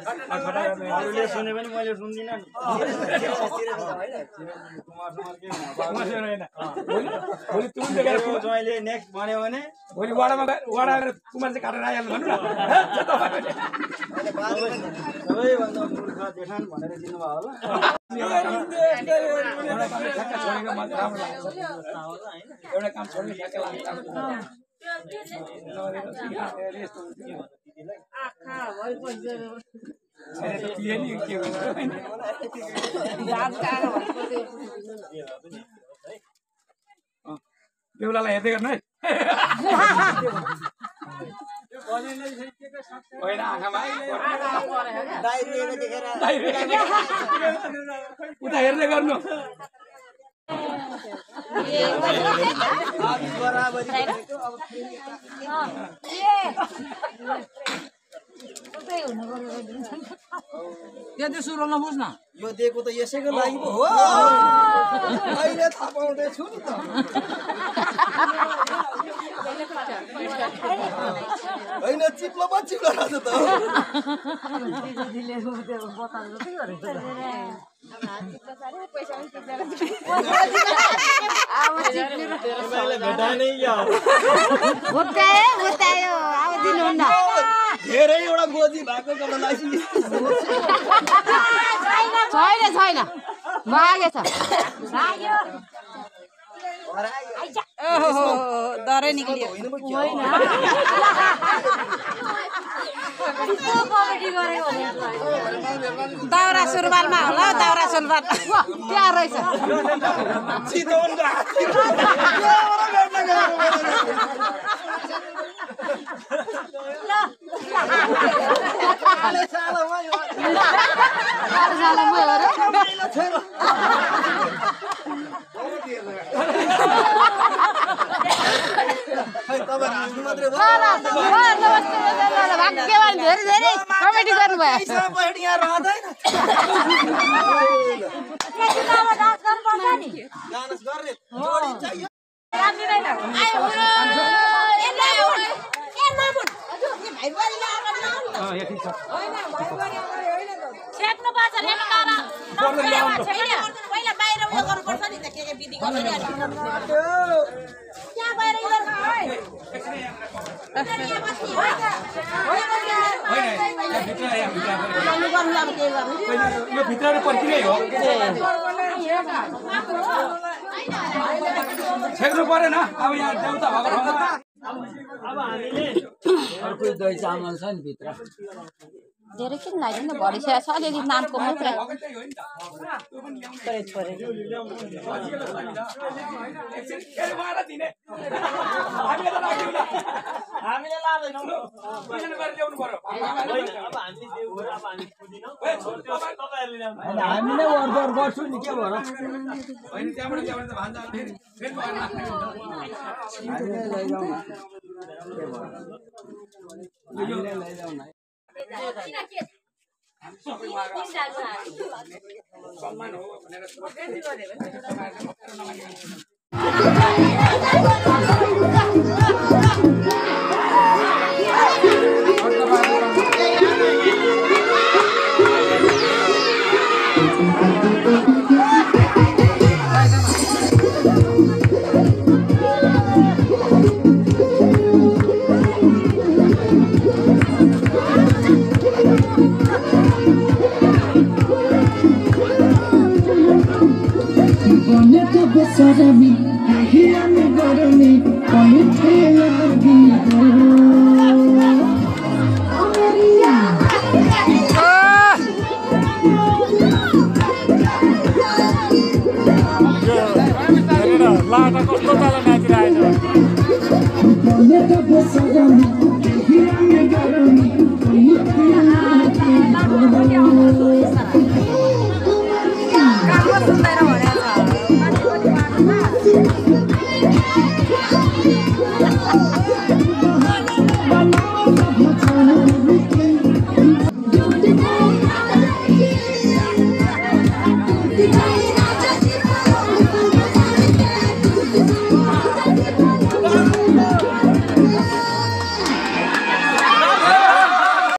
अरूले सुने पनि मैले सुन्दिनँ नि भोलि तुरुन्तै गएर ज्वाइँले नेक्स्ट भन्यो भने भोलि वडामा कुमार चाहिँ काटेर आइहाल्नु भन्नु न सबैभन्दा मूर्ख देखान भनेर दिनुभयो होला एउटा काम छोड्ने ठ्याक्कै लाग्छ बेहुलालाई हेर्दै गर्नु है होइन आँखामा उता हेर्दै गर्नु त्यो सुरु नबुझ्न यो दिएको त यसैको लागि पो हो अहिले थाहा पाउँदैछु नि त होइन चिप्लो पो चिप्लो रहेछ त धेरैवटा गोजी भएको कपडालाई छैन मागेछ डरै निक्लियो दाउरा सुरुवालमा होला दाउरा सुरुवाल त्यहाँ रहेछ भाग्यवान धेरै धेरै कमेडी गर्नुभयो यो भित्र पर्खिनै हो छेक्नु परेन अब यहाँ देउता भएको ठाउँमा अब हामीले अर्को दही चामल छ नि भित्र धेरै किन लाग्दैन भरिसकेको छ अलिअलि नामको मात्रै हामीले लादैनौँ हामीले वर्दर गर्छौँ नि के भएर सम्मान हो भनेर लाटा कस्तो तल नाचिरहेछ